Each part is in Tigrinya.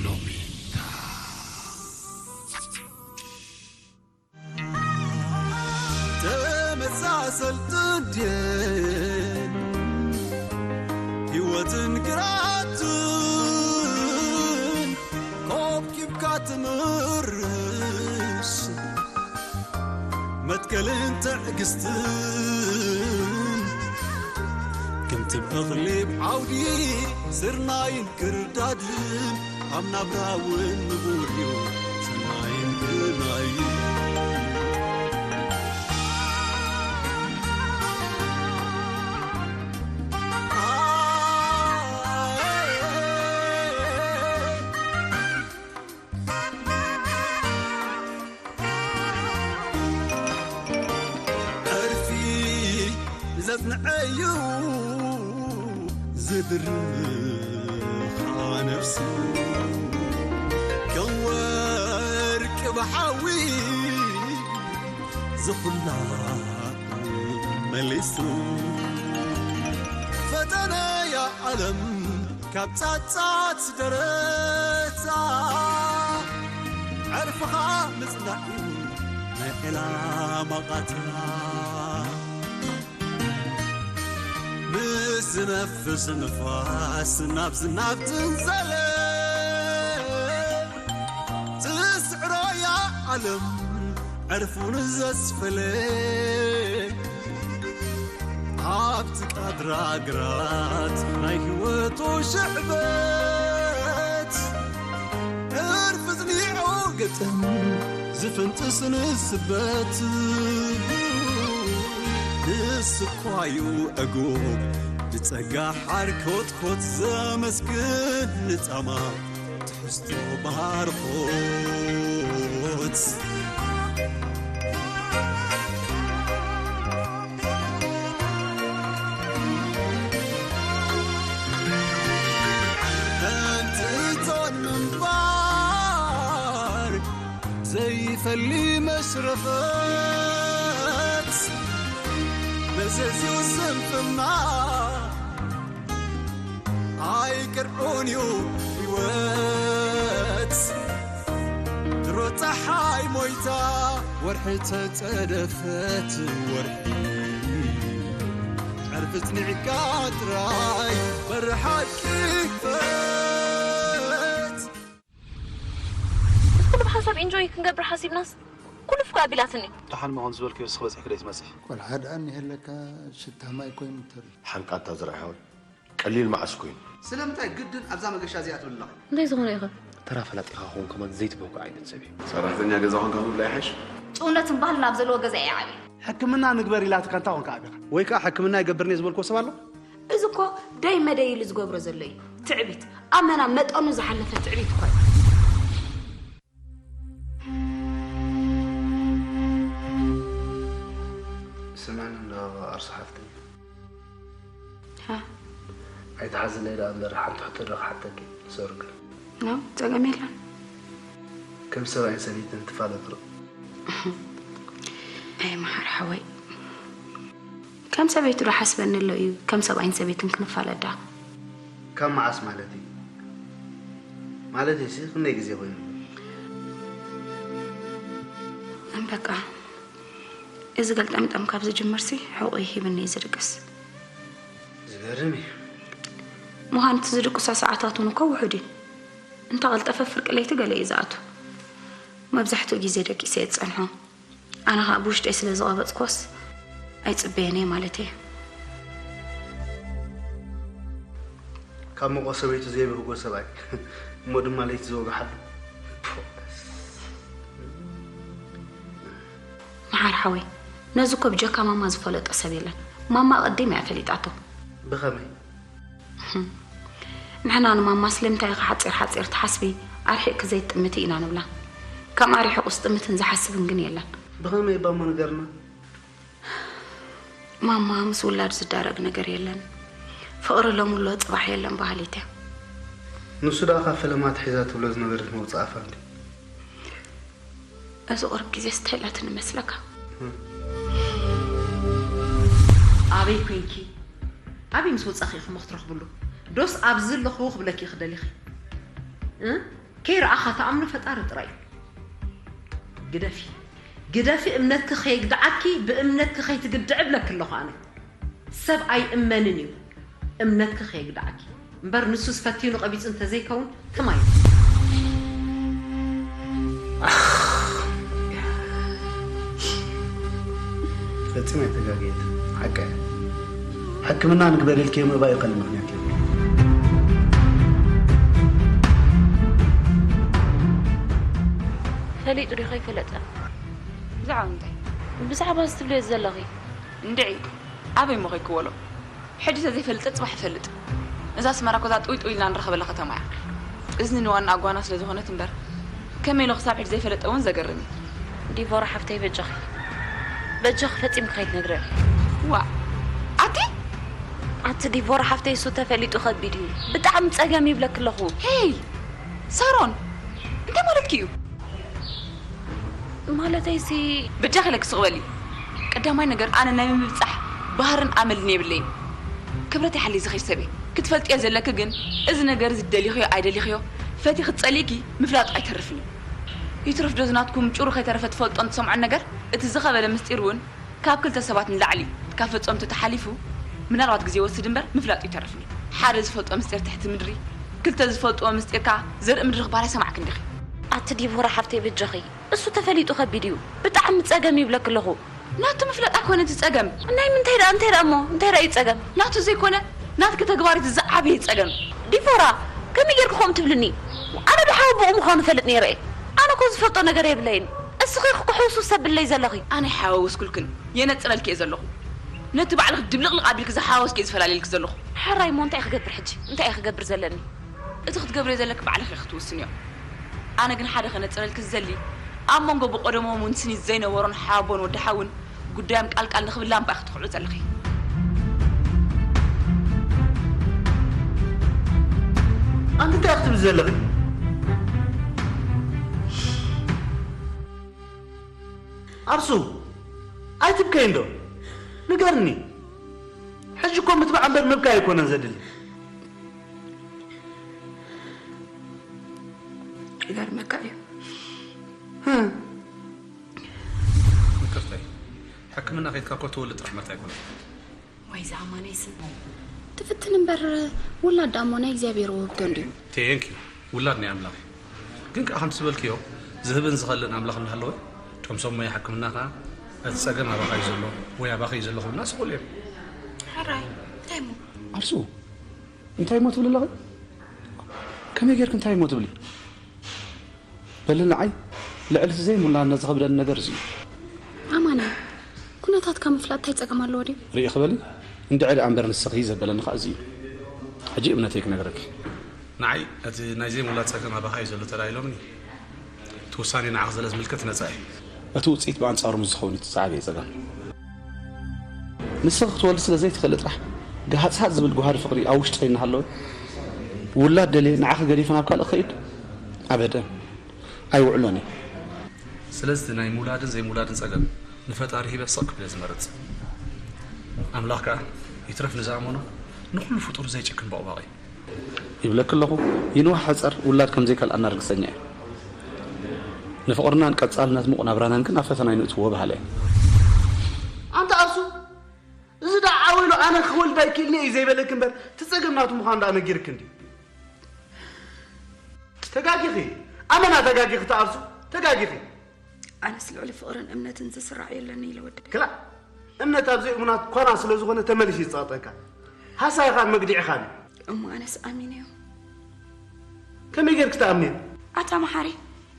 ሎሚታ ተመሳሰልትን ድየን ህይወትን ግራትን ኮብኪብካ ትምርሽ መትከልን ትዕግስትን ከምቲ ብእኽሊ ዓውዲ ስርናይን ክርዳድን ኣብ ናብራ እውን ንቡር እዩ ሰናይን ግርናይን። ዕርፊ ዘጽንዐዩ ዝድርኻ ነፍሱ ከም ወርቂ ብሓዊ ዝኹላ መሊሱ ፈተነያ ዓለም ካብ ጻጻት ደረታ ዕርፍኻ ምጽናዕ እዩ ናይ ዕላማ ቓታ። ምስ ዝነፍስ ንፋስ ናብ ዝናብ ትንዘለ ትስዕሮያ ዓለም ዕርፉን ዘስፈለ ኣብቲ ቃድራ ግራት ናይ ህይወቱ ሽዕበት ዕርፊ ዝኒዑ ግጥም ዝፍንጥስ ንስበት ንስኳዩ ዕጉብ ብጸጋ ሓርኮትኮት ዘመስግን ንጻማ ትሕዝቶ ባርኾት። እንትን ምንባር ዘይፈሊ መሽረፈት መዘዝዩ ስንፍና ኣይቅርዑን እዩ ህይወት ድሮ ፀሓይ ሞይታ ወርሒ ተፀደፈት ወርሒ ዕርፊ ፅኒዕካ ጥራይ በሪ ሓቂ ክፈት። ኩሉ ብሓንሳብ ኢንጆይ ክንገብር ሓሲብናስ ኩሉ ፍኩ ኣቢላትኒ። ደሓን ምኾን ዝበልክዮ እስኺ በፂሕኪ ዶ ትመፅሒ? ቆልዓ ደኣ እኒሀለካ ሽታ ማይ ኮይኑ ተሪፉ። ሓንቃታ ዝርኣይ ሓወይ ቀሊል መዓስ ኮይኑ። ስለምንታይ ግድን ኣብዛ መገሻ እዚኣ ትብል ኣለኺ? እንታይ ዝኾነ ኢኸ? ተራ ፈላጥ ኢኻ ክኾን ከማን ዘይትበኩ ዓይነት ሰብ እዩ። ሰራሕተኛ ገዛ ኾንካ ምብላ ይሓይሽ። ጥውነትን ባህልን ኣብ ዘለዎ ገዛ እየ ዓብየ። ሕክምና ንግበር ኢላትካ እንታይ ኾንካ ዓቢኻ? ወይ ከዓ ሕክምና ይገብርን እየ ዝበልክዎ ሰብ ኣሎ? እዚ እኮ ደይ መደይ ኢሉ ዝገብሮ ዘሎ እዩ። ትዕቢት፣ ኣመና መጠኑ ዝሓለፈ ትዕቢት እኮ እዩ። ስምዕኒ እንዶ ኣርሱ ሓፍተይ። ሃ? ኣይትሓዝለይ ደኣ እምበር ሓንቲ ሕቶ ዶ ክሓተኪ? ሶሪ ግን። ኖ፣ ጸገም የለን። ከም ሰብኣይን ሰበይትን ትፋለጡ ዶ? ኣይ መሓር ሓወይ፣ ከም ሰበይቱ ዶ ሓስበኒ ኣሎ እዩ ከም ሰብኣይን ሰበይትን ክንፋለጥ ደኣ? ካብ መዓስ ማለት እዩ? ማለተይሲ ክንደይ ግዜ ኮይኑ? በቃ እዚ ገልጠምጠም ካብ ዝጅምርሲ ሕቑ ሂብኒ እዩ ዝድቅስ። ዝገርም እዩ። ምዃኑ እቲ ዝድቅሶ ሰዓታት እውን እኮ ውሑድ እዩ። እንተቐልጠፈ ፍርቂ ለይቲ ገለ እዩ ዝኣቱ። መብዛሕትኡ ግዜ ደቂሰ እየ ዝጸንሖ። ኣነ ኸኣ ብውሽጠይ ስለ ዝቐበጽኩዎስ ኣይጽበዮን እየ ማለት እየ። ካብ መቖ ሰበይቱ ዘይብህጎ ሰብኣይ እሞ ድማ ለይቲ ዝወግሓሉ። መሓር ሓወይ፣ ነዚ እኮ ብጀካ ማማ ዝፈለጦ ሰብ የለን። ማማ ኣቐዲማ እያ ፈሊጣቶ። ብኸመይ? ንሕና ንማማ ስለምንታይ ኢኺ ሓጺር ሓጺር ትሓስቢ ኣርሒቕኪ ዘይትጥምቲ ኢና ንብላ። ከም ኣርሒቑስ ጥምትን ዝሓስብን ግን የለን። ብኸመይ እባ እሞ ንገርና። ማማ ምስ ውላድ ዝዳረግ ነገር የለን። ፍቕሪ ሎሚ ኣሎ ጽባሕ የለን በሃሊት እያ። ንሱ ደኣ ካብ ፈለማ ኣትሒዛ ትብሎ ዝነበረት መውጽእ ኣፋ እንድዩ። እዚ ቁሩብ ግዜስ እንታይ ኢላትኒ መስለካ? ኣበይ ኮይንኪ ኣበይ ምስ ወጻኺ ኢኹም ክትረኽብሉ? ዶስ ኣብዚ ኣለኹ ክብለኪ ክደሊኺ? እ? ከይረኣኻ ተኣምኖ ፈጣሪ ጥራይ እዩ። ግደፊ። ግደፊ፣ እምነትኪ ከየግድዓኪ፣ ብእምነትኪ ከይትግድዒ እብለኪ ኣለኹ ኣነ። ሰብ ኣይእመንን እዩ፣ እምነትኪ ከየግድዓኪ። እምበር ንሱስ ፈቲኑ ቀቢጹ እንተዘይከውን፣ ከማይ። ፈጺመ ኣይተጋግየት። ሓቂ እያ። ሕክምና ንግበር ኢልክዮ ምእባይ እዩ ካልእ ምኽንያት የብሉን። ፈሊጡ ድዩ ከይፈለጠ? ብዛዕባ ምንታይ? ብዛዕባ እዚ ትብልዮ ዘለኺ። እንድዒ፣ ኣበይ እሞ ከይክወሎ? ሕጂ ተዘይፈልጠ ጽባሕ ይፈልጥ። እዛ ኣስመራ እኮ እዛ ጥውይ ጥውይ ኢልና ንራኸበላ ከተማ እያ። እዝኒ ንዋና ኣጓና ስለ ዝኾነት እምበር፣ ከመይ ኢሉ ክሳብ ሕጂ ዘይፈለጠ እውን ዘገርም እዩ። ዲቮራ ሓፍተይ፣ በጃኺ፣ በጃኺ ፈጺምኪ ከይትነግርዮ። ዋእ! ኣቲ! ኣቲ ዲቮራ ሓፍተይ፣ እሱ ተፈሊጡ ከቢድ እዩ። ብጣዕሚ ጸገም ይብለኪ ኣለኹ። ሄይ! ሳሮን! እንታይ ማለትኪ እዩ? ማለተይሲ፣ በጃኺ ኢለኪ ስቕ በሊ። ቀዳማይ ነገር፣ ኣነ ናይ ምብጻሕ ባህርን ኣመልን የብለይን። ክብረት ይሓልይ ዝኸይድ ሰብ እየ። ክትፈልጥዮ ዘለኪ ግን፣ እዚ ነገር እዚ ደሊኽዮ ኣይደሊኽዮ፣ ፈቲኺ ጸሊእኪ ምፍላጡ ኣይተርፍን እዩ። ይትረፍ ዶ፣ እዚ ናትኩም ጭሩ ከይተረፈ ትፈልጦን ትሰምዖን ነገር፣ እቲ ዝኸበደ ምስጢር እውን ካብ ክልተ ሰባት ንላዕሊ ካብ ፈጸምቱ ተሓሊፉ፣ ምናልባት ግዜ ይወስድ እምበር ምፍላጡ ይተርፍን እዩ። ሓደ ዝፈልጦ ምስጢር ትሕቲ ምድሪ፣ ክልተ ዝፈልጥዎ ምስጢር ከኣ ዘርኢ ምድሪ ክበሃል ኣይሰማዕክን ዲኺ? ኣቲ ዲቦራ ሓፍተይ፣ በጃኺ፣ እሱ ተፈሊጡ ከቢድ እዩ። ብጣዕሚ ጸገም ይብለኪ ኣለኹ። ናቱ ምፍላጥ ኣይኮነን እቲ ጸገም። ናይ ምንታይ ደኣ፣ እንታይ ደኣ እሞ፣ እንታይ ደኣ እዩ ጸገም? ናቱ ዘይኮነ፣ ናትኪ ተግባር እቲ ዝዓበየ ጸገም። ዲቦራ፣ ከመይ ጌርኪ ከምኡ ትብልኒ? ኣነ ዶ ሓወቦኡ ምዃኑ እፈልጥ ነይረ እየ? ኣነ እኮ ዝፈልጦ ነገር የብለይን። እስኺ ክሕውስውስ ተብለይ ዘለኺ። ኣነ ኣይሓዋወስኩልክን፣ የነጽረልኪ እየ ዘለኹ። ነቲ ባዕልኺ ድብልቕልቕ ኣቢልኪ ዝሓዋወስኪ እየ ዝፈላልየልኪ ዘለኹ። ሕራይ እሞ እንታይ ክገብር ሕጂ? እንታይ እየ ክገብር ዘለኒ? እቲ ክትገብርዮ ዘለኪ ባዕልኺ ኢኺ ክትውስንዮ። ኣነ ግን ሓደ ከነጽረልኪ ዝደሊ፣ ኣብ መንጎ ብቐደሞም እውን ስኒት ዘይነበሮን ሓቦን ወዲ ሓውን ጉዳዮም ቃልቃል ንኽብል ላምባ ኢኺ ትኹዕሎ ዘለኺ። ኣንቲ እንታይ ኢኺ ትብሊ ዘለኺ? ኣርሱ፣ ኣይትብከይ እንዶ። ንገርኒ። ሕጂ እኮ ምትባዕ እምበር ምብካይ ኣይኮነን ዘድሊ። ይገርመካ እዩ። ይቅርታይ፣ ሕክምና ከይድካ እኮ ትወልድ ጥራሕ ማለት ኣይኮነን። ወይ ዝኣማነይ ስም ትፍትን እምበር፣ ውላድ ዳሞ ናይ እግዚኣብሔር ውህብቶ እንድዩ። ቴንክ ዩ። ውላድ ናይ ኣምላኽ እዩ። ግን ከኣ ከምቲ ዝበልክዮ፣ ዝህብን ዝኸልእን ኣምላኽ እናሃለወ፣ እቶም ሰብ ሞያ ሕክምና ከኣ፣ እቲ ጸገም ኣባኻ እዩ ዘሎ ወይ ኣባኺ እዩ ዘሎ ክብሉና ስቑል እዮም። ሕራይ፣ እንታይ እሞ? ኣርሱ፣ እንታይ እሞ ትብሊ ኣለኺ? ከመይ ጌርኪ እንታይ እሞ ትብሊ? በሊ ንዓይ ልዕሊ እቲ ዘይምውላድና ዘኽብደኒ ነገር እዚ እዩ። ኣማነ፣ ኩነታትካ ምፍላጥ እንታይ ጸገም ኣለዎ ድዩ? ርእይ ክበሊ፣ እንድዒ ደኣ እምበር ንስኺ ዘበለኒ ኸኣ እዚ እዩ። ሕጂ እምነተይ ክነግረኪ። ንዓይ እቲ ናይ ዘይምውላድ ጸገም ኣባኻ እዩ ዘሎ ተላኢሎምኒ። እቲ ውሳኔ ንዓኺ ስለ ዝምልከት ነጻ እዩ። እቲ ውጽኢት ብኣንጻሩ ምስ ዝኸውን እዩ እቲ ዝዓበየ ጸገም። ንስኺ ክትወልዲ ስለ ዘይትኽእሊ ጥራሕ፣ ገሃጽሃጽ ዝብል ጓህዲ ፍቕሪ ኣብ ውሽጠይ እናሃለወ፣ ውላድ ደልየ ንዓኺ ገዲፈ ናብ ካልእ ክኸይድ? ኣበደን። ኣይውዕሎን እዩ። ስለዚ እቲ ናይ ምውላድን ዘይምውላድን ጸገም ንፈጣሪ ሂበ ስቕ ክብል እየ ዝመርጽ። ኣምላኽ ከኣ ይትረፍ ንዝኣመኖ ንኹሉ ፍጡር ዘይጭክን ቦቕባቕ እዩ። ይብለኪ ኣለኹ፣ ይንዋሕ ሕጸር ውላድ ከም ዘይከልኣና ርግጸኛ እየ። ንፍቕርናን ቀጻልነት ምቑ ናብራናን ግን ኣብ ፈተና ኣይንእትዎ በሃሊ እየ። ኣንታ ኣርሱ፣ እዚ ደኣ ዓው ኢሉ ኣነ ክወልድ ኣይክእልን እየ እዩ ዘይበለኪ እምበር፣ እቲ ጸገም ናቱ ምዃኑ ደኣ ነጊርኪ እንድዩ። ተጋጊኺ፣ ኣመና ተጋጊኺ፣ ተኣርሱ፣ ተጋጊኺ። ኣነስ ልዕሊ ፍቕርን እምነትን ዝስራዕ የለኒ ኢለ ወዲ። ክላእ፣ እምነት ኣብ ዘይእሙናት ኳና ስለ ዝኾነ ተመሊሱ ይጸቕጠካ። ሃሳይኻን መግዲዕኻን እዩ። እሞ ኣነስ ኣሚነዮ። ከመይ ጌርኪ ትኣምንዮ? ኣታ መሓሪ፣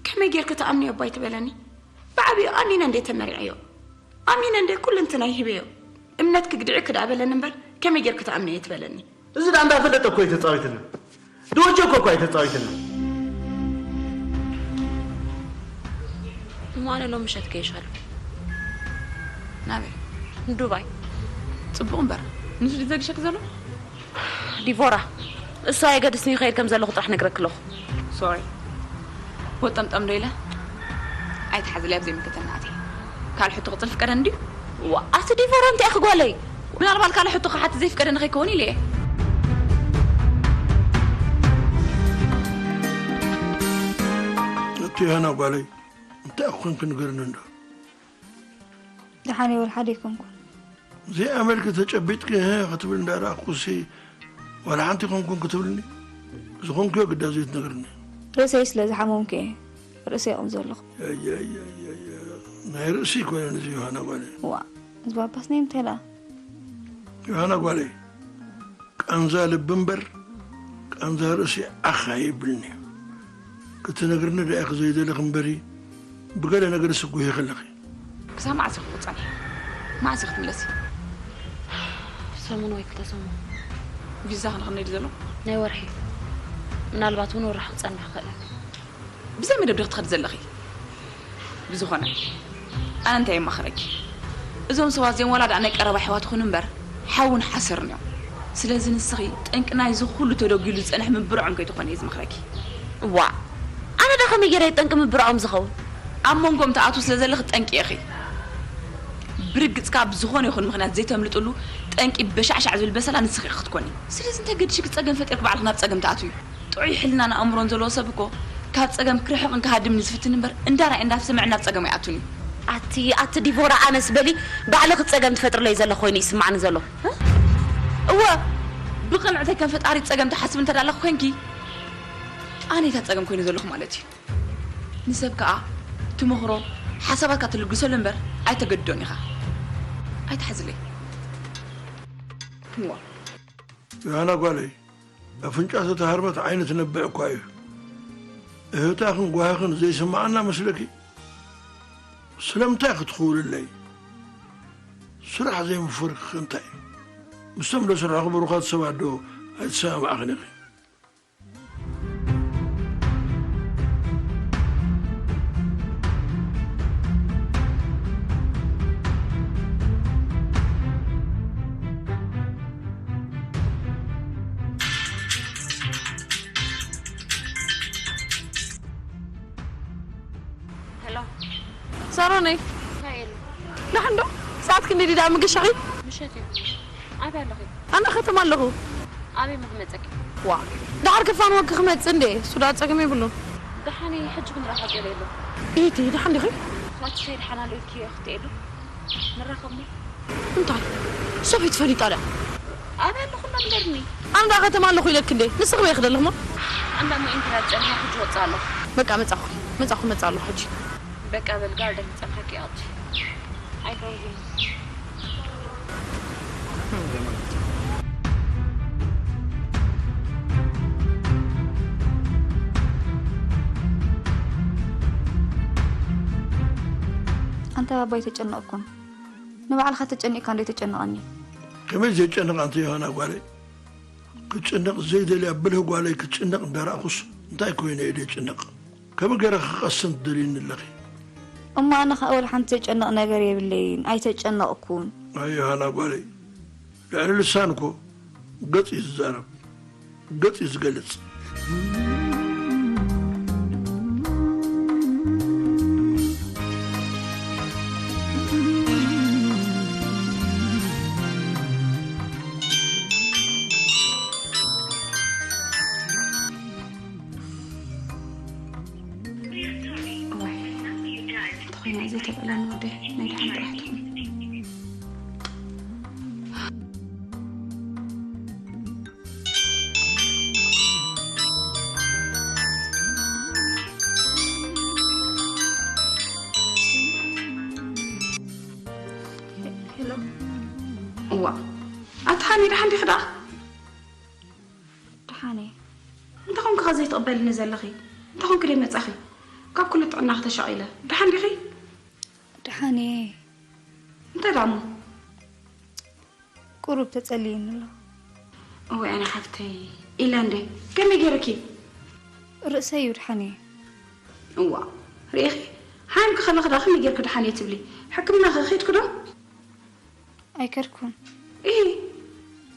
ከመይ ጌርኪ ትኣምንዮ እባ ኣይትበለኒ። ብዓብዩ ኣሚነ እንዴ ተመሪዐዮ። ኣሚነ እንዴ ኩሉ እንትናይ ሂበዮ። እምነት ክግድዒ ክድኣ በለኒ እምበር፣ ከመይ ጌርኪ ትኣምንዮ ኣይትበለኒ። እዚ ደኣ እንዳፈለጠ እኮ እዩ ተጻዊትልና። ዶጆ እኮ እኮ እዩ ተጻዊትልና። እሞ ኣነ ሎም ምሸት ገይሻሉ። ናበይ? ንዱባይ። ጽቡቕ እምበር፣ ንሱ ድዩ ዘግሸኪ ዘሎ? ዲቮራ፣ እሱ ኣየገድስን እዩ፣ ይኸይድ ከም ዘለኹ ጥራሕ ነግረኪ ኣለኹ። ሶሪ። ወጠምጠም ዶ ኢለ? ኣይትሓዝለይ፣ ኣብ ዘይምልከተኒ ኣትየ። ካልእ ሕቶ ክጽል ፍቀደኒ ድዩ? ዋ፣ ኣቲ ዲቮራ፣ እንታይ ኢኺ ጓለይ? ምናልባት ካልእ ሕቶ ክሓትት ዘይፍቀደኒ ከይከውን ኢለ እየ። ዮሃና ጓለይ፣ እንታይ ኮንክ ንገርኒ እንዶ? ደሓን እየ ወላ ሓደ ኣይኮንኩን። ዘይኣመልኪ ተጨቢጥኪ፣ ህ፣ ክትብል እንዳረኣኩሲ፣ ዋላ ሓንቲ ኮንኩን ክትብልኒ? ዝኾንኩዮ ግዳ ዘይትነግርኒ? ርእሰይ ስለ ዝሓመምኩ እየ ርእሰይ የቕም ዘለኹ። ኣየ፣ ኣየ፣ ኣየ፣ ኣየ። ናይ ርእሲ ኣይኮነን እዚ ዮሃና ጓለይ። ዋ፣ እዚ ባባስ ናይ ምንታይ ደኣ? ዮሃና ጓለይ፣ ቃንዛ ልቢ እምበር፣ ቃንዛ ርእሲ ዓኽ ኣይብልን'ዩ። ክትነግርኒ ደኣ ኢኺ ዘይደለኺ እምበሪ፣ ብገለ ነገርስ ጉሂኺ ኣለኺ። ክሳብ መዓስ ኢኺ ክትጸንሒ? መዓስ ኢኺ ክትምለሲ? ሰሙን ወይ ክልተ ሰሙን። ቪዛ ክንኽነይ ድዩ ዘሎ? ናይ ወርሒ። ምናልባት እውን ወርሒ ክጸንሕ ይኽእል። ብዘይ መደብ ዲኺ ትኸዲ ዘለኺ? ብዝኾነ፣ ኣነ እንታይ የማኽረኪ? እዞም ሰባት እዚኦም ዋላ ደኣ ናይ ቀረባ ኣሕዋት ይኹኑ እምበር፣ ሓውን ሓሰርን እዮም። ስለዚ ንስኺ ጠንቂ ናይዚ ኩሉ ተደጒሉ ዝጸንሕ ምብርዖም ከይትኾኒ እየ ዝመኽረኪ። ዋእ! ኣነ ደኣ ከመይ ገይረ እየ ጠንቂ ምብርዖም ዝኸውን? ኣብ መንጎኦም ትኣትዊ ስለ ዘለኺ ጠንቂ ኢኺ። ብርግጽ ከኣ ብዝኾነ ይኹን ምኽንያት ዘይተምልጥሉ ጠንቂ በሻዕሻዕ ዝብል በሰላ ንስኺ ኢኺ ክትኮኒ። ስለዚ እንታይ ገዲሽኪ ጸገም ፈጢርኪ ባዕልኺ ናብ ጸገም ትኣትዊ? ጥዑይ ሕልናን ኣእምሮን ዘለዎ ሰብ እኮ ካብ ጸገም ክርሕቕን ክሃድምን እዩ ዝፍትን እምበር፣ እንዳረኣየ እንዳሰምዐ ናብ ጸገም ኣይኣቱን እዩ። ኣቲ፣ ኣቲ ዲቮራ፣ ኣነስ በሊ ባዕልኺ ጸገም ትፈጥርለይ ዘለኺ ኮይኑ ይስማዕኒ ዘሎ። እወ፣ ብቕንዕተይ ከም ፈጣሪ ጸገም ትሓስቢ እንተ ደኣ ኣለኺ ኮንኪ፣ ኣነ እታ ጸገም ኮይነ ዘለኹ ማለት እዩ። ንሰብ ከኣ ትመኽሮ፣ ሓሳባትካ ትልግሰሉ እምበር ኣይተገድዶን ኢኻ። ኣይትሓዝለይ። እዋ። ዮሃና ጓለይ፣ ኣፍንጫ ተተሃርመት ዓይኒ ትነብዕ እኳ እዩ። እህታኽን ጓህኽን ዘይስምዓና መስለኪ? ስለምንታይ ክትኽውልለይ? ስራሕ ዘይምፍርክኺ እንታይ? ምስቶም ለስርሕኺ ብሩኻት ሰባት ዶ ኣይትሰማማዕኽን ኢኺ? ሄሎ። ሳሮነይ። እንታይ ኢሉ? ደሓን ዶ? ሰዓት ክንደይ ድዩ ደኣ ምገሻኺ? ምሸት እዩ። ኣበይ ኣለኺ? ኣነ ከተማ ኣለኹ። ኣበይ ምኽመጸኪ? ዋ፣ ደሓር ክፋንወኪ ክመጽእ እንዴ? እሱ ደኣ ጸገም የብሉን። ደሓን እየ፣ ሕጂ ክንራኸብ ገለ የለን። ኢቲ፣ ደሓን ዲኺ? ናቲ ከይደሓን ኣሎ ኢልኪ ክትሄዱ? ንራኸብ ሞ። እንታይ? ሰበይቲ ፈሊጣ ድያ? ኣበይ ኣለኹ እንዳምበርኒ? ኣነ ደኣ ከተማ ኣለኹ ኢለኪ እንዴ? ንስኺ በይ ክደለኹ ሞ? ኣንዳ ሞ ኢንተርነት ጸኒሐ ሕጂ ወጽእ ኣለኹ። በቃ መጻኹ፣ መጻኹ፣ መጻ ኣለኹ ሕጂ። በቃ በል ጋርደን ክጸንሓኪ ኣቲ። ኣይከውዝን። ኣንታ ባባ ኣይተጨነቕኩን። ንባዕልኻ ተጨኒቕካ እንዶ ኣይተጨንቐኒ። ከመይ ዘጨንቕ ኣንቲ ዮሃና ጓለይ? ክጭነቕ ዘይደልያ ብልህ ጓለይ ክትጭነቕ እንዳረኣኹስ እንታይ ኮይነ እየ ደጭነቕ? ከመይ ገይረ ክቐስን ትደልይኒ ኣለኺ? እሞ ኣነ ኸኣ ወላ ሓንቲ ዘጨንቕ ነገር የብለይን፣ ኣይተጨነቕኩን። ኣይ ዮሃና ጓለይ፣ ልዕሊ ልሳን እኮ ገጽ እዩ ዝዛረብ፣ ገጽ እዩ ዝገልጽ። እዋይ፣ እንተኾይና እዚኣ ተብዕለኒ ወደይ፣ ናይ ደሓን ጥራሕ ትኹን። ሄሎ። እዋ፣ ኣታ ሃኒ ደሓን ዲኺ ደኣ? ደሓን እየ። እንታይ ኾንኪ ኸ ዘይትቕበልኒ ዘለኺ? እንታይ ኾንኪ ደይ መጻኺ? ካብ ኩሉ ጥዕናኺ ተሻቒለ። ደሓን ዲኺ? ደሓን እየ። እንታይ ደኣ እሞ? ቁሩብ ተጸልይኒ ኣሎ። እወ፣ ኣነ ሓፍተይ፣ ኢለ እንዴ? ከመይ ገይርኪ? ርእሰይ እዩ፣ ደሓን እየ። እዋ፣ ርኢኺ? ሓሚምኪ ከለኺ ደኣ ከመይ ገይርኪ ደሓን እየ ትብሊ? ሕክምና ከ ኸይድኪ ዶ? ኣይከድኩን። እሂ።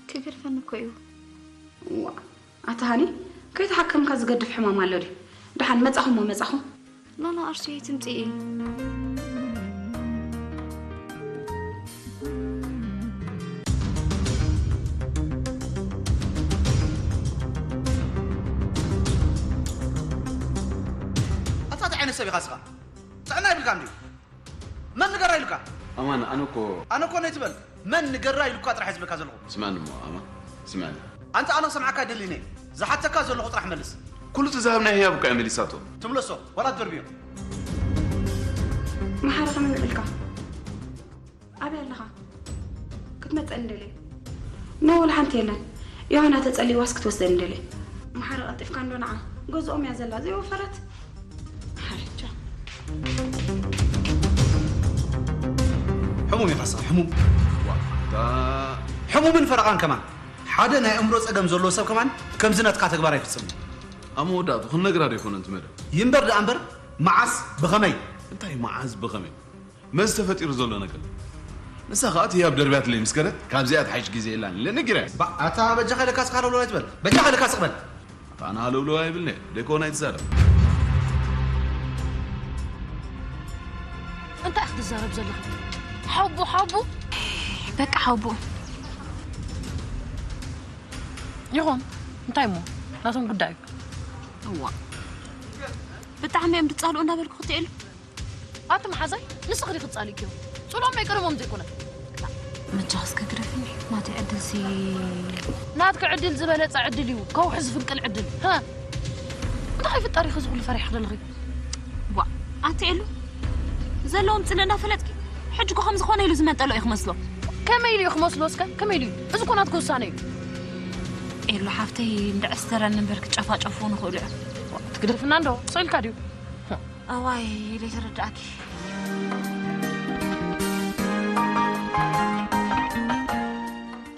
ክገድፈኒ እኮ እዩ። እዋ፣ ኣታ ሃኒ፣ ከይተሓከምካ ዝገድፍ ሕማም ኣሎ ድዩ? ደሓን መጻኹ እሞ መጻኹ። ኖኖ፣ ኣርሱየ ትምጽኢ። ኣታ ጥዕና ሰብ ኢኻ ስኻ? ጥዕና ይብልካ እንድዩ። መን ንገራ ኢሉካ? ኣማን፣ ኣነ እኮ ኣነ እኮ ነይ ትበል። መን ንገራ ኢሉካ ጥራሕ ዝብለካ ዘለኹ። ስማዕኒ እሞ ኣማን፣ ስማዕኒ። ኣንተ ኣነ ክሰምዓካ ኣይደልን እየ። ዝሓተካ ዘለኹ ጥራሕ መልስ። ኩሉ እቲ ዝሃብናዮ ህያብ እኮ እያ መሊሳቶ። ትምለሶ፣ ዋላ ትደርብዮ። መሓሪ ከመይ ውዕልካ? ኣበይ ኣለኻ? ክትመጸኒ ደልየ። ኖ፣ ወላ ሓንቲ የለን። ዮሃና ተጸሊዋስ ክትወስደኒ ደልየ። መሓሪ ቀልጢፍካ እንዶ ንዓ። ገዝኦም እያ ዘላ፣ ዘይወፈረት። ሓርቻ። ሕሙም ኢኻ ስኻ፣ ሕሙም። ዋታ። ሕሙምን ፈረቓን ከማን። ሓደ ናይ ኣእምሮ ጸገም ዘለዎ ሰብ ከማን ከምዚ ናትካ ተግባር ኣይፍጽምን። ኣብ መወዳእቱ ክንነግራ ዶ ይኮነ እቲ መደብ? ይንበር ደኣ እምበር፣ መዓስ፣ ብኸመይ? እንታይ መዓስ ብኸመይ? መዚ ተፈጢሩ ዘሎ ነገር። ንሳ ከኣ እቲ ህያብ ደርብያትለይ ምስ ከደት፣ ካብዚኣ ትሓይሽ ግዜ የላን ኢለ ነጊረያ። ባ-፣ ኣታ በጃኻ ኢለካ ስኻ ሃለውለው ኣይትበል። በጃኻ ኢለካ ስቕ በል። ኣታ ኣነ ሃለውለው ኣይብልን'የ። ደይኮነ ኣይትዛረብ። እንታይ ክትዛረብ ዘለኻ? ሓቡ፣ ሓቡ? በቃ ሓቡ። ይኹን። እንታይ እሞ? ናቶም ጉዳይ እዩ። እዋ። ብጣዕሚ እዮም ዝጻልኡ እናበልኩ ክትእሉ። ኣቲ መሓዛይ፣ ንስኺ ዲኺ ትጻልእክዮ? ጽልኦም ናይ ቀደሞም ዘይኮነ። መጃኽ እስከ ግደፍኒ፣ ናተይ ዕድልሲ። ናትኪ ዕድል ዝበለጸ ዕድል እዩ፣ ከውሒ ዝፍንቅል ዕድል። ሃ? እንታይ ከይፍጠር ኢኺ እዚ ኩሉ ፈሪሕኺ ዘለኺ? ዋ፣ ኣቲ ኤሉ፣ ዘለዎም ጽልኢ እናፈለጥኪ፣ ሕጂ እኮ ከም ዝኾነ ኢሉ ዝመንጠሎ እዩ ክመስሎ። ከመይ ኢሉ እዩ ክመስሎ እስከ? ከመይ ኢሉ እዩ? እዚ እኮ ናትኪ ውሳነ እዩ። ኤሉ ሓፍተይ፣ እንድዕስተረኒ እምበር ክጨፋጨፉ ንኽእሉ እዮም። ዋ፣ ትግደፍና እንዶ፣ ስቕ ኢልካ ድዩ? ኣዋይ፣ ኢለ ተረዳእኪ።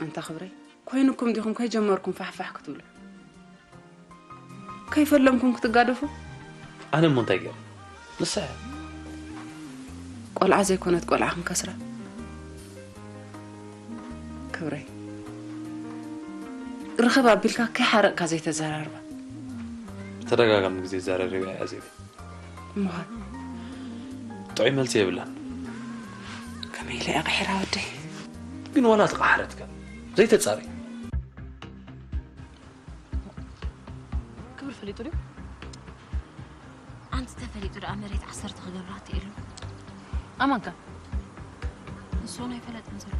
ኣንታ ክብረይ፣ ኮይኑኩም ዲኹም ከይጀመርኩም ፋሕፋሕ ክትብሉ? ከይፈለምኩም ክትጋደፉ? ኣነ እሞ እንታይ ገይረ? ንሳ እያ። ቆልዓ ዘይኮነት ቆልዓ ክንከስራ? ክብረይ፣ ርኸብ ኣቢልካ ከይሓረቕካ ዘይተዘራርባ። ብተደጋጋሚ ግዜ ዘራሪበ እያ ኣዜብ። እሞኸ? ጥዑይ መልሲ የብላን። ከመይ ኢለ እየ ቀሒራ ወደይ? ግን ዋላ ተቐሓረትካ ዘይተጻረይ። ክብሪ ፈሊጡ ድዩ? ኣንቲ ተፈሊጡ ደኣ መሬት ዓሰርተ ክገብራ ትኢሉ። ኣማንካ? ንሱ እውን ኣይፈለጠን ዘሎ።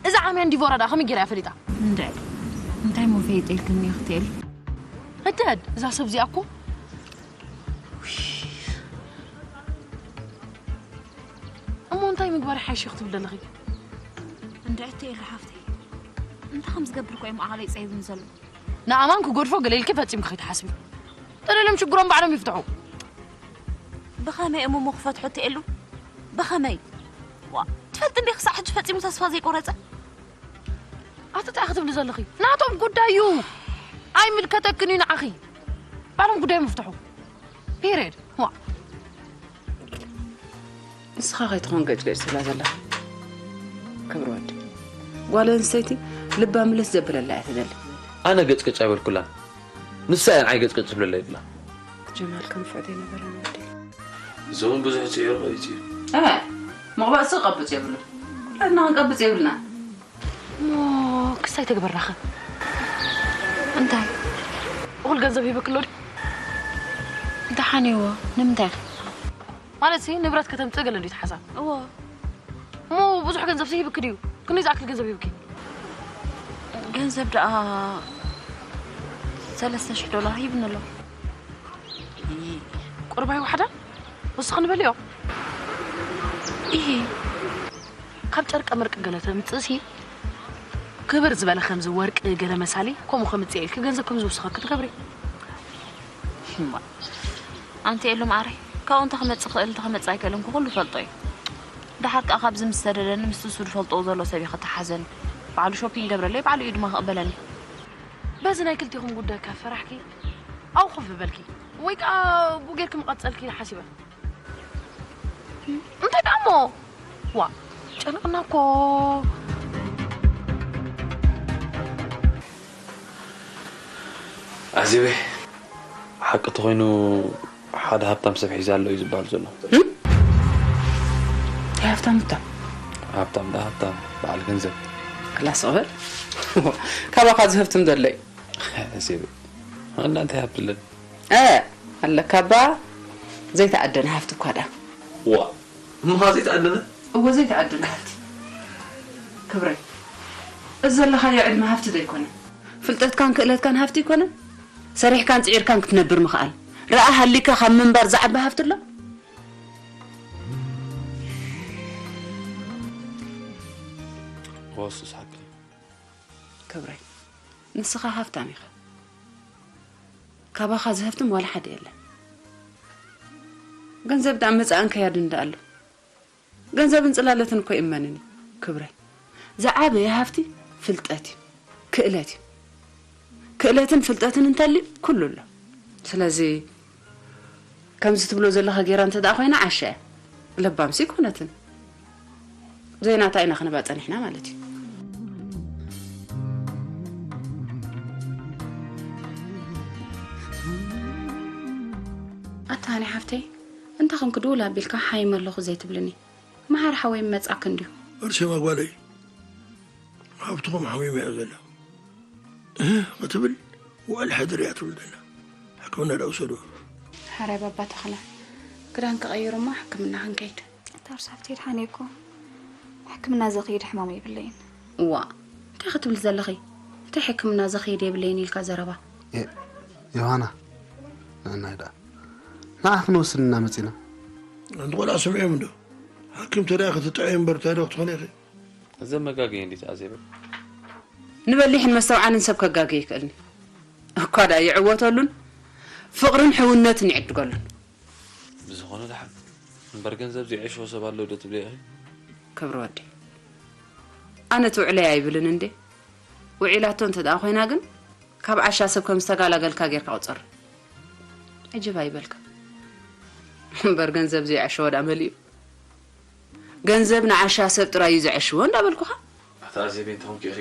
እዛ ዓምያን ዲቮራ ደኣ ከመይ ገይራ እያ ፈሊጣ? እንድዒ፣ እንታይ እሞ ፈሊጠ ኢልክኒ ክትእል? ህድህድ፣ እዛ ሰብ እዚኣ እኮ። እሞ እንታይ ምግባር ይሓይሽ ክትብል ዘለኺ? እንድዒ፣ እተይ ኢሉ ሓፍተይ፣ እንታይ ከም ዝገብር እኮ እዩ ማእኸለይ ጸይቡኒ ዘሎ። ንኣማን ክጎድፎ ገለ ኢልኪ ፈጺምኪ ከይትሓስቢ። ጠለሎም ሽግሮም ባዕሎም ይፍትሑ። ብኸመይ እሞ ክፈትሑ እተይ ኢሉ? ብኸመይ? ዋ፣ ትፈልጢ እንዲኺ ክሳዕ ሕጂ ፈጺሙ ተስፋ ዘይቆረጸ? ኣቲ እንታይ ክትብሊ ዘለኺ? ናቶም ጉዳይ እዩ። ኣይምልከተክን እዩ ንዓኺ። ባዕሎም ጉዳዮም ይፍትሑ። ፒሪየድ። ዋ። ንስኻ ከይትኾን ገጭገጭ ትብላ ዘለኻ። ክብሪ ወዲ። ጓል ኣንስተይቲ ልባ ምልስ ዘብለላ እያ ትደሊ። ኣነ ገጭገጭ ኣይበልኩላን። ንሳ እያ ንዓይ ገጭገጭ ትብለላ ይብላ። ጀማል ከም ፍዕድ የነበረን ወዲ። እዚ እውን ብዙሕ ጽዒሩ ቆይጹ እዩ። እ፣ መቕባእሲ ክቐብጽ የብሉን። ኩላትና ክንቀብጽ የብልናን። እሞ ክሳይ ተግበርናኸ? እንታይ? እኹል ገንዘብ ሂብክ ኣሎ ድዩ? ደሓን እዎ። ንምንታይ ኢኺ? ማለት ሲ ንብረት ከተምጽእ ገለ እንድዩ ተሓሳብ። እዎ። እሞ ብዙሕ ገንዘብ ሲ ሂብክ ድዩ? ክንደይ ዝኣክል ገንዘብ ሂብኪ? ገንዘብ ደኣ ሰለስተ ሽሕ ዶላር ሂብኒ ኣሎ። ቁርባይ ዋሕዳ? ወስኺ ንበልዮ። ኢሂ። ካብ ጨርቀ መርቂ ገለ ተምጽእሲ፣ ክብር ዝበለ ከምዚ ወርቂ ገለ መሳሊ፣ ከምኡ ከምጽእ ኢልኪ ገንዘብ ከም ዝውስኸኪ ትገብሪ። እማ፣ ኣንቲ ኤሉ ማዓረይ፣ ካብኡ እንተ ክመጽእ ክእል፣ እንተ ክመጽእ ኣይክእልን ኩሉ ፈልጦ እዩ። ደሓር ከኣ ካብዚ ምስ ሰደደኒ፣ ምስቲ እሱ ዝፈልጦ ዘሎ ሰብ እዩ ክተሓዘኒ። ባዕሉ ሾፒንግ ገብረለይ፣ ባዕሉ እዩ ድማ ክቕበለኒ። በዚ ናይ ክልቲኹም ጉዳይ ካብ ፈራሕኪ፣ ኣብኡ ኮፍ በልኪ። ወይ ከኣ ብኡ ጌርኪ ምቐጸልኪ ሓሲበ። እንታይ ደኣ እሞ? ዋ፣ ጨነቕና እኮ። ኣዜበይ፣ ሓቂ ተኾይኑ ሓደ ሃብታም ሰብ ሒዛ ኣሎ እዩ ዝበሃል ዘሎ። እንታይ ሃብታም እታ? ሃብታም ደኣ ሃብታም፣ በዓል ገንዘብ። ክላስ ቕበል። ካባኻ ዝህብትም ዘሎ እዩ። ኣዜበይ፣ ኣንዳ እንታይ ሃብቲ ኣለኒ? እ፣ ኣለካ እባ ዘይተኣደነ ሃፍቲ እኳ ደኣ። ዋ፣ እምኻ ዘይተኣደነ? እወ ዘይተኣደነ ሃፍቲ። ክብረይ፣ እዚ ዘለኻዮ ዕድመ ሃፍቲ ዶ ኣይኮነን? ፍልጠትካን ክእለትካን ሃፍቲ ኣይኮነን? ሰሪሕካን ጽዒርካን ክትነብር ምኽኣል። ረኣ ሃሊካ ካብ ምንባር ዝዓቢ ሃፍቲ ኣሎ? ወስስ ሓቂ። ክብረይ፣ ንስኻ ሃፍታም ኢኻ። ካባኻ ዝሀፍትም ዋላ ሓደ የለን። ገንዘብ ደኣ መጻእን ከያድን ደኣ ኣሎ። ገንዘብን ጽላለትን እኮ ይእመንን እዩ፣ ክብረይ። ዝዓበየ ሃፍቲ ፍልጠት እዩ፣ ክእለት እዩ። ክእለትን ፍልጠትን እንተልዩ ኩሉ ኣሎ። ስለዚ ከምዚ ትብሎ ዘለኻ ጌራ እንተ ደኣ ኮይና ዓሻ እያ። ለባምሲ ኣይኮነትን። ዘይናታ ኢና ክንባ ጸኒሕና ማለት እዩ። ኣታ ሃኒ ሓፍተይ፣ እንታይ ኾንክ ድውል ኣቢልካ ሓይም ኣለኹ ዘይትብልኒ? መሓር ሓወይ መጻክ እንድዩ። ኣርሴማ ጓለይ፣ ሃብትኹም ሓሚሙ እያ ዘላ። እህ ክትብል ዋል ሓድር እያ ትብል ዘላ። ሕክምና ዳ ውሰዱ። ሓራይ ባባ ተኽለ፣ ክዳን ክቐይሩ እሞ ሕክምና ክንከይድ። እታ ርሳፍቲ ድሓን እኮ ሕክምና ዘኽይድ ሕማም የብለይን። እዋ፣ እንታይ ክትብል ዘለኺ? እንታይ ሕክምና ዘኽይድ የብለይን ኢልካ ዘረባ? ኤ፣ ዮሃና፣ ንዕናይ ደኣ። ንዓ ክንወስድ ኢና መጺና። ኣንቲ ቆልዓ ስምዕዮም እንዶ። ሓኪም ተደኣ ክትጥዐይ እምበር እንታይ ዶ ክትኾኒ ኢኺ? እዚ መጋገዪ እንዴት ኣዜበ? ንበሊሕን መስተውዓልን ሰብ ከጋገ ይክእልኒ። እኳ ደኣ ይዕወተሉን ፍቕርን ሕውነትን ይዕድገሉን። ብዝኾነ ደሓን። እምበር ገንዘብ ዘይዕሽዎ ሰብ ኣሎ ዶ ትብሊ ኢኺ? ክብሪ ወደይ፣ ኣነ ትውዕለይ ኣይብልን እንዴ። ውዒላቶ እንተ ደኣ ኮይና ግን፣ ካብ ዓሻ ሰብ ከም ዝተጋላገልካ ጌርካ ቁጸር። ዕጅብ ኣይበልካ። እምበር ገንዘብ ዘይዕሽዎ ደኣ መሊኡ። ገንዘብ ንዓሻ ሰብ ጥራይ እዩ ዘዕሽዎ እንዳበልኩኻ። ኣታ ኣዜበ እንታይ ኾንኪ ኢኺ?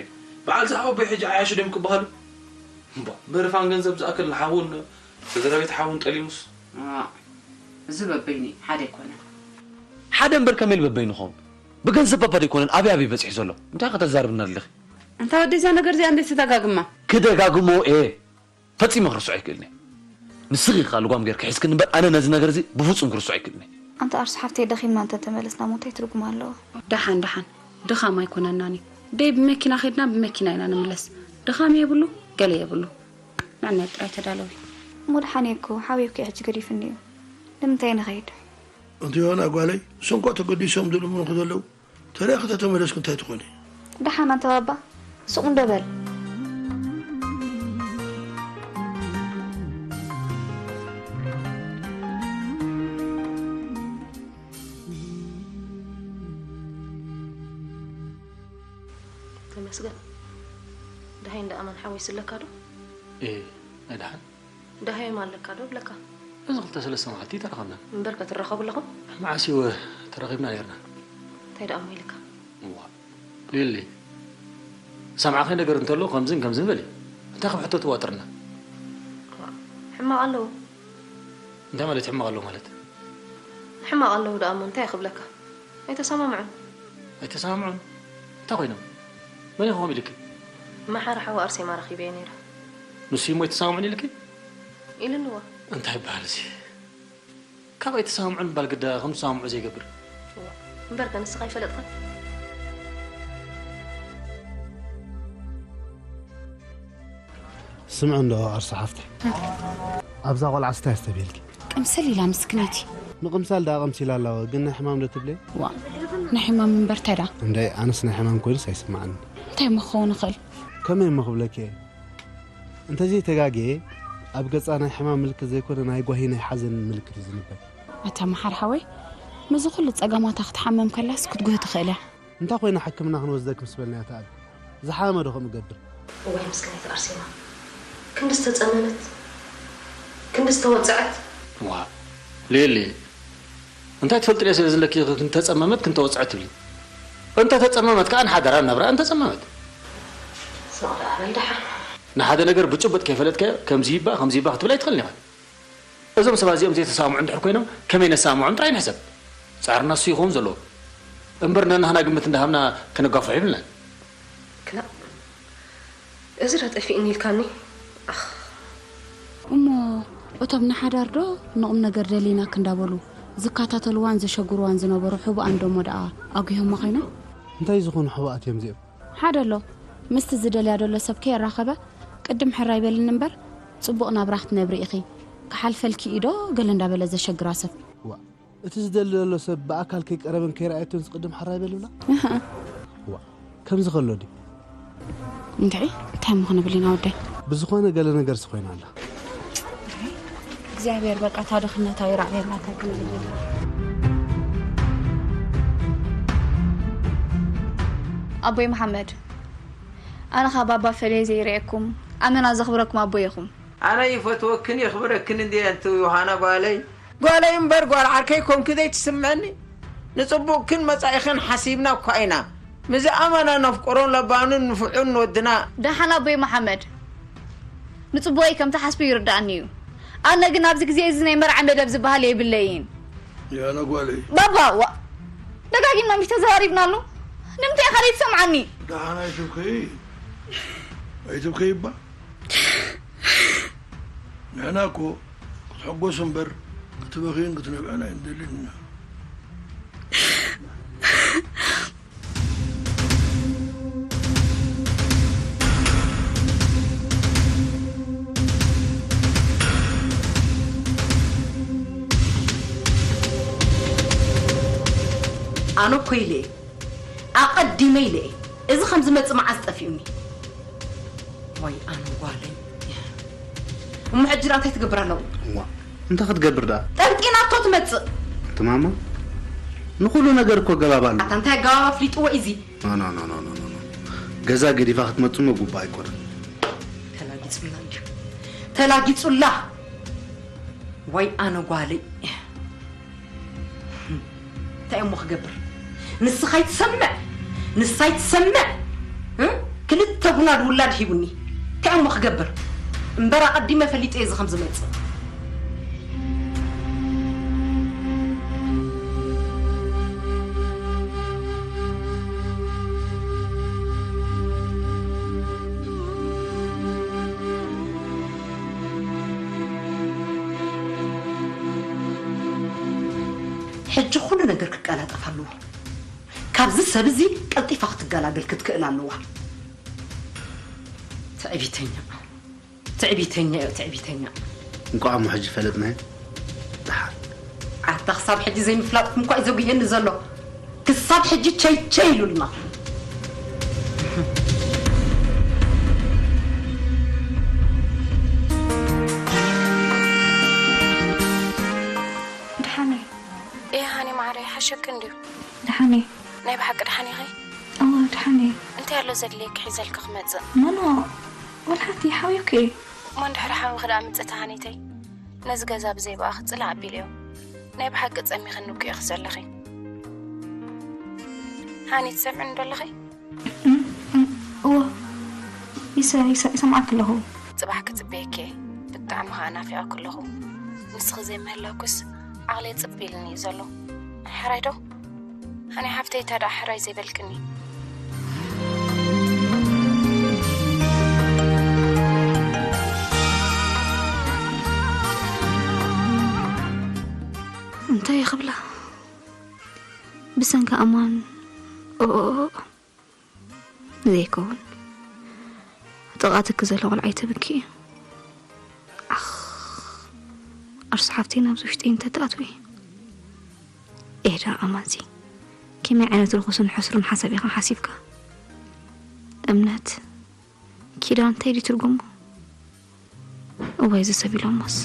በዓል ዝሓወቦይ ሕጂ ዓያሹ ድዮም ክበሃሉ? እምባ፣ በርፋን ገንዘብ ዝኣክል ንሓውን ስድራ ቤት ሓውን ጠሊሙስ? ዋ፣ እዚ በበይኑ ሓደ ኣይኮነን። ሓደ እምበር ከመይ ኢሉ በበይኑ ኾን? ብገንዘብ ባባ ዶ ኣይኮነን ኣበይ ኣበይ በጺሑ ዘሎ? እንታይ ከተዛርብና ኣለኺ? እንታ ወደይ እዛ ነገር እዚኣ እንዴት ትደጋግማ? ክደጋግሞ እየ። ፈጺመ ክርስዖ ኣይክእልን እየ። ንስኺ ኢኻ ልጓም ጌርኪ ሒዝክኒ እምበር ኣነ ነዚ ነገር እዚ ብፍጹም ክርስዖ ኣይክእልን እየ። ኣንታ ኣርሲ ሓፍተይ ደኺምና እንተ ተመለስና እሞ እንታይ ትርጉም ኣለዎ? ደሓን ደሓን፣ ድኻም ኣይኮነናን እዩ። ደይ ብመኪና ኸድና ብመኪና ኢና ንምለስ። ድኻም የብሉ፣ ገለ የብሉ። ንዕናይ ጥራይ ተዳለዊ። እሞ ደሓን እየ እኮ፣ ሓውየውኪ ሕጂ ገዲፍኒ እዩ። ንምንታይ ንኸይድ? ኣንቲ ዮሃና ጓለይ፣ እሶም እኳ ተገዲሶም ዝልምኑኺ ዘለዉ፣ ተሪእኺ ተተመለስኪ እንታይ ትኾኒ? ደሓን ኣንታ ባባ፣ ስቕ እንዶ በል። ተመስገን። ደሃይ እንዳ ኣማን ሓወይስ ኣለካ ዶ? ኤ፣ ናይ ደሓን። ደሃዮም ኣለካ ዶ ብለካ? እዚ ክልተ ሰለስተ መዓልቲ ተራኸብና። እምበር ከ ትራኸቡ ኣለኹም? መዓስ እዩ ተራኺብና ነርና? እንታይ ደኣ እሞ ኢልካ? እዋ፣ ሊሊ፣ ሰምዓኸ ነገር እንተሎ ከምዝን ከምዝን በሊ። እንታይ ከም ሕቶ ትዋጥርና? ሕማቕ ኣለዉ። እንታይ ማለት ሕማቕ ኣለዉ ማለት? ሕማቕ ኣለዉ ደኣ እሞ እንታይ ክብለካ? ኣይተሰማምዑን። ኣይተሰማምዑን? እንታይ ኮይኖም? መን ኢኹም ኢልኪ? መሓሪ ሓው ኣርሴማ ረኺበዮ ነይረ። ንሱ እሞ ኣይተሰማምዑን ኢልኪ? ኢልንዎ። እንታይ ይበሃል እዚ? ካብ ኣይተሰማምዑን ምባል ግዳ ከም ዝሰማምዑ ዘይገብር። እዋ፣ እምበርከ ንስኻ ኣይፈለጥካን? ስምዒ እንዶ ኣርሲ ሓፍተይ። ኣብዛ ቆልዓ ስታይ ኣስተብሂልኪ? ቅምስል ኢላ ምስክነይቲ። ምቕምሳል ደኣ ቀምሲላ ኣላ፣ ግን ናይ ሕማም ዶ ትብለይ? ዋ፣ ናይ ሕማም እምበር እንታይ ደኣ? እንደ ኣነስ ናይ ሕማም ኮይኑስ ኣይስምዓኒ። እንታይ እሞ ክኸውን ይኽእል? ከመይ እሞ ክብለኪ እየ? እንተዘይተጋግየ፣ ኣብ ገጻ ናይ ሕማም ምልክት ዘይኮነ ናይ ጓሂ ናይ ሓዘን ምልክት እዩ ዝንበብ። ኣታ መሓር ሓወይ፣ ምስዚ ኩሉ ጸገማታ ክትሓመም ከላስ ክትጉህ ትኽእል እያ። እንታይ ኮይና ሕክምና ክንወስደኪ ምስ በልናያ ትኣቢ? ዝሓመመ ዶ ከምኡ ገብር? እዋይ ምስክነይቲ ኣርሴማ፣ ክንዲ ዝተጸመመት፣ ክንዲ ዝተወጽዐት። ዋ፣ ሌሊ፣ እንታይ ትፈልጥለይ ስለ ዘለኪ ክንተጸመመት ክንተወጽዐት ትብሊ? እንተ ተጸመመት ከኣ ንሓደራ ናብራ እንተጸመመት። ስቕ ደኣ በል ደሓን። ንሓደ ነገር ብጭቡጥ ከይፈለጥካዮ ከምዚ ይባ፣ ከምዚ ይባ ክትብል ኣይትኽእልን ኢኻ። እዞም ሰባት እዚኦም ዘይተሰማምዑ እንድሕር ኮይኖም ከመይ ነሰማምዖም ጥራይ ንሕሰብ። ጻዕርና እሱ ይኸውን ዘለዎ። እምበር ነናህና ግምት እንዳሃብና ከነጋፍሖ የብልናን። ክላእ፣ እዚ ዶ ጠፊእኒ ኢልካኒ? ኣኽ። እሞ እቶም ንሓዳር ዶ ንቑም ነገር ደሊናክ እንዳበሉ ዝከታተልዋን ዘሸግርዋን ዝነበሩ ሕቡኣን ደሞ ደኣ ኣጉሆማ ኮይኖም? እንታይ ዝኾኑ ሕቡኣት እዮም እዚኦም? ሓደ ኣሎ፣ ምስቲ ዝደልያ ዘሎ ሰብ ከየራኸበ፣ ቅድም ሕራይ በልኒ እምበር፣ ጽቡቕ ናብራ ክትነብሪ ኢኺ፣ ክሓልፈልኪ እዩ ዶ ገለ እንዳበለ ዘሸግራ ሰብ። ዋ፣ እቲ ዝደሊ ዘሎ ሰብ ብኣካል ከይቀረበን ከይረኣየቶን ዝቅድም ሕራይ በልብላ? እህ። ዋ፣ ከምዚ ከሎ ድዩ? እንታይ? እንታይ እሞ ክንብል ኢና ወደይ? ብዝኾነ ገለ ነገርስ ኮይና ኣላ። እግዚኣብሔር በቃ እታ ድኽነታ ይራእየላ፣ እንታይ ክንብል ኢና? ኣቦይ መሓመድ፣ ኣነ ካብ ኣባ ፈልየ ዘይርእየኩም፣ ኣመና ዘኽብረኩም ኣቦይ ኢኹም። ኣነ ይፈትወክን የኽብረክን እንድየ ኣንቲ ዮሃና ጓለይ። ጓለይ እምበር ጓል ዓርከይ ኮንኪ ዘይትስምዐኒ። ንጽቡቕክን መጻኢኽን ሓሲብና እኳ ኢና። ምስዚ ኣማና ነፍቅሮን ለባምን ንፉዑን ወድና። ደሓን ኣቦይ መሓመድ፣ ንጽቡቐይ ከም ትሓስቡ ይርድኣኒ እዩ። ኣነ ግን ኣብዚ ግዜ እዚ ናይ መርዓ መደብ ዝበሃል የብለይን። ያነ ጓለይ። ባባ፣ ዋ፣ ደጋጊምና ምሽ ተዘራሪብናሉ። ንምንታይ ኢኻ ዘይትሰምዓኒ? ደሓን ኣይትብከዪ፣ ኣይትብከዪ እባ። ንሕና እኮ ክትሕጎሱ እምበር ክትበኽዩን ክትነብዕን ኣይንደልን ኢና። ኣነ እኮ ኢለ እየ፣ ኣቐዲመ ኢለ እየ። እዚ ከም ዝመጽእ መዓስ ጠፊኡኒ? ዋይ ኣነ ጓለይ። እሞ ሕጂ ደኣ እንታይ ትገብር ኣለዎ? እዋ፣ እንታይ ክትገብር ደኣ? ጠንጢናቶ ትመጽእ። ትማማ፣ ንኹሉ ነገር እኮ ገባብ ኣሎ። ኣታ እንታይ ኣገባብ ኣፍሊጥዎ እዩ እዚ? ኖ፣ ኖ፣ ኖ፣ ኖ፣ ኖ፣ ኖ፣ ኖ። ገዛ ገዲፋ ክትመጽእ እሞ ግቡእ ኣይኮነን። ተላጊጹላ እንድዩ። ተላጊጹላ። ዋይ ኣነ ጓለይ። እንታይ እሞ ክገብር? ንስኻ ይትሰምዕ፣ ንሳ ይትሰምዕ። እ? ክልተ ጉናድ ውላድ ሂቡኒ። እንታይ እሞ ክገብር? እምበር ኣቐዲመ ፈሊጠ እየ እዚ ከም ዝመጽእ። ሕጂ ኩሉ ነገር ክቀላጠፍ ኣለዎ። ካብዚ ሰብ እዚ ቀልጢፋ ክትገላገል ክትክእል ኣለዋ። ትዕቢተኛ፣ ትዕቢተኛ እዩ፣ ትዕቢተኛ። እንቋዕ እሞ ሕጂ ፈለጥናዮ። ደሓር። ኣታ ክሳብ ሕጂ ዘይምፍላጥኩም እኳ እዩ ዘጉህየኒ ዘሎ። ክሳብ ሕጂ ቸይ ቸይ ኢሉልና። ደሓን እየ። እየ ሃኒ ማዕረይ፣ ሓሸኪ እንድዩ። ደሓን እየ። ናይ ብሓቂ ደሓን ኢኺ? እወ፣ ደሓን እየ። እንታይ ኣሎ ዘድልየኪ ሒዘልኪ ክመጽእ? ኖ፣ ኖ፣ ወላ ሓንቲ ሓውዮኪ እየ። እሞ እንድሕሪ ሓዊኺ ደኣ ምጽእቲ ሃኒተይ? ነዚ ገዛ ብዘይ ብኣኺ ጽላእ ኣቢለዮ። ናይ ብሓቂ ጸሚኽኒ እኮ ኢኺ ዘለኺ። ሃኒ ትሰምዕኒ ዶ ኣለኺ? እም፣ እም፣ እወ። ይሰ-፣ ይሰ-፣ ይሰምዓኪ ኣለኹ። ጽባሕ ክጽበየኪ እየ። ብጣዕሚ ከኣ ናፊቐኪ ኣለኹ። ንስኺ ዘይምህላውክስ ዓቕለይ ጽብ ኢሉኒ እዩ ዘሎ። ሕራይ ዶ? ሃኒ ሓፍተይ፣ እታ ደኣ ሕራይ ዘይበልክኒ? እንታይ ክብላ? ብሰንኪ ኣማን። ኦ፣ ኦ፣ ኦ። ዘይከውን። ጥቓትኪ ዘሎ ቆልዓ ኣይተብኪ። ኣኽ። ኣርሱ ሓፍተይ ናብዚ ውሽጢ እንተትኣትዊ። ኤዳ ኣማንሲ። ከመይ ዓይነት ርኹስን ሕስሩን ሓሳብ ኢኻ ሓሲብካ? እምነት፣ ኪዳን እንታይ ድዩ ትርጉሙ? እዋይ፣ እዚ ሰብ ኢሎሞስ።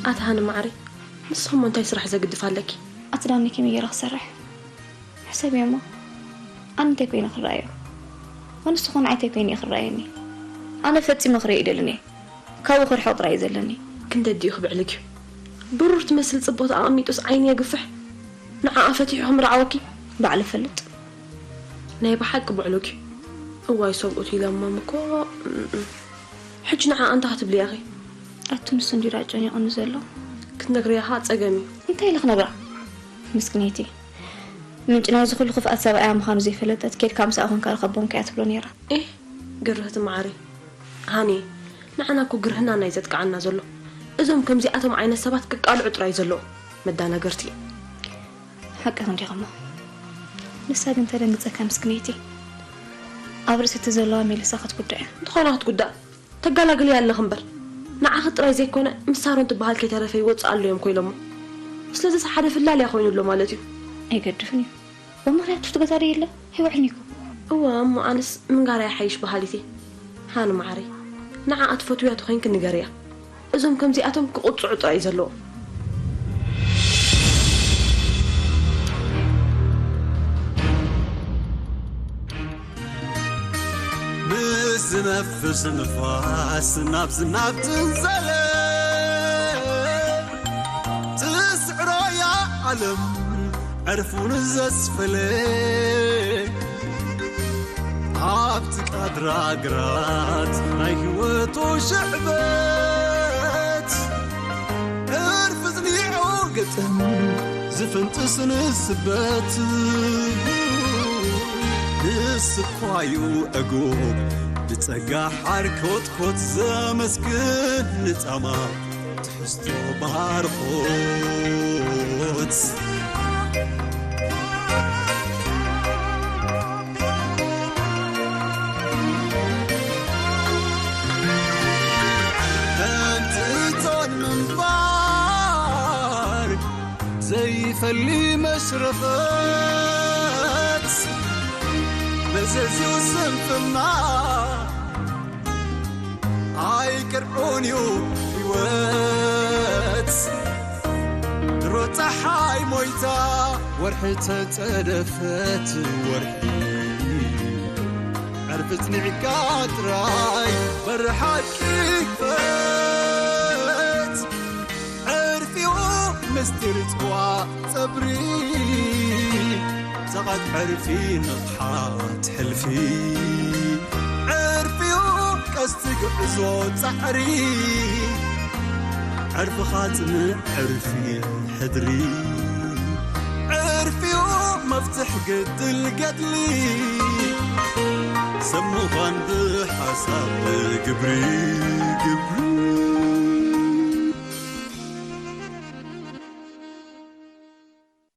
ኣታ ሃኒ ማዕረይ፣ ንስኹም እንታይ ስራሕ ዘግድፍ ኣለኪ? ኣቲ ዳኒ ከመይ ገይረ ክሰርሕ? ሕሰብዮ እሞ፣ ኣነ እንታይ ኮይነ ክረኣዮ? ንሱ ኾን ዓይተይ ኮይነ እዩ ክረኣየኒ። ኣነ ፈጺመ ክርእዮ ኣይደልን እየ። ካብኡ ክርሕቕ ጥራይ እዩ ዘለኒ። ክንደዲኡ ክብዕልክ እዩ። ብሩር ትመስል ጽብቕቲ ኣቐሚጡስ ዓይኒ የግፍሕ። ንዓኣ ፈቲሑ ክምርዓወኪ ባዕሉ ፈልጥ። ናይ ብሓቂ ብዕሉግ እዩ። እዋይ ሰብኡት ኢለሞም እኮ። እም፣ ሕጂ ንዓ እንታይ ክትብልያ ኢኺ? ኣቱ ንሱ እንዲራ ጨኒቑኒ ዘሎ። ክትነግርያ ኸኣ ጸገም እዩ። እንታይ ኢለ ክነግራ? ምስክነይቲ። ምንጪ ናይዚ ኩሉ ክፍኣት ሰብኣያ ምዃኑ ዘይፈለጠት፣ ኬድካ ምሳኣ ኮንካ ርኸቦም ከያ ትብሎ ነይራ። ኤህ፣ ግርህቲ መዓረይ። ሃኒ፣ ንዓና እኮ ግርህና ናይ ዘጥቅዓና ዘሎ። እዞም ከምዚኣቶም ዓይነት ሰባት ክቃልዑ ጥራይ ዘለዎም መዳናገርቲ። ሓቅኺ እንዲኺ እሞ። ንሳ ግን ተደንግጸካ ምስክነይቲ። ኣብ ርእሲ እቲ ዘለዋ ሜልሳ ክትጉዳእ እያ። እንተኾነ ክትጉዳእ። ተጋላግልያ ኣለኺ እምበር። ንዓኺ ጥራይ ዘይኮነ፣ ምስ ሳሮን ትበሃል ከይተረፈ ይወጽእ ኣሎ እዮም ኮይሎሞ። ስለዚስ ሓደ ፍላልያ ኮይኑ ኣሎ ማለት እዩ። ኣይገድፍን እዩ። ብምኽንያት ፍትጎታ ዶ የለ? ኣይውዕልኒ እኮ። እወ፣ እሞ ኣነስ ምንጋር ይሓይሽ በሃሊት እየ። ሃኒ መዓረይ፣ ንዓኣ ትፈትውያ ተኾይንኪ ንገርያ። እዞም ከምዚኣቶም ክቕጽዑ ጥራይ እዩ ዘለዎም። ምስ ዝነፍስ ንፋስ ናብ ዝናብ ትንዘለ፣ ትስዕሮ እያ ዓለም ዕርፉን ዘስፈለ። ኣብቲ ቃድራ ግራት ናይ ህይወቱ ሽዕበት፣ ዕርፊ ዝኒዑ ግጥም ዝፍንጥስ ንስበት። ንስኳዩ ዕጉብ ብጸጋ ሓር ኮትኮት ዘመስግን ንጻማ ትሕዝቶ ባርኾት። ከምቲ እቶን ምንባር ዘይፈሊ መሽረፈት፣ መዘዝኡ ስንፍና ኣይቅርዑን እዩ ህይወት። ድሮ ፀሓይ ሞይታ ወርሒ ተፀደፈት፣ ወርሒ ዕርፊ ጽኒዕካ ጥራይ በሪ ሓቂ ክፈት። ዕርፊኡ ምስጢር ጽዋ ጸብሪ፣ ሰቓት ዕርፊ ንቕሓት ሕልፊ። ዕርፊኡ ቀስቲ ጉዕዞ ጻዕሪ፣ ዕርፍኻ ጽንዕ ዕርፊ ሕድሪ። ዕርፊኡ መፍትሕ ግድል ገድሊ፣ ሰብ ምዃን ብሓሳብ ግብሪ፣ ግብሪ።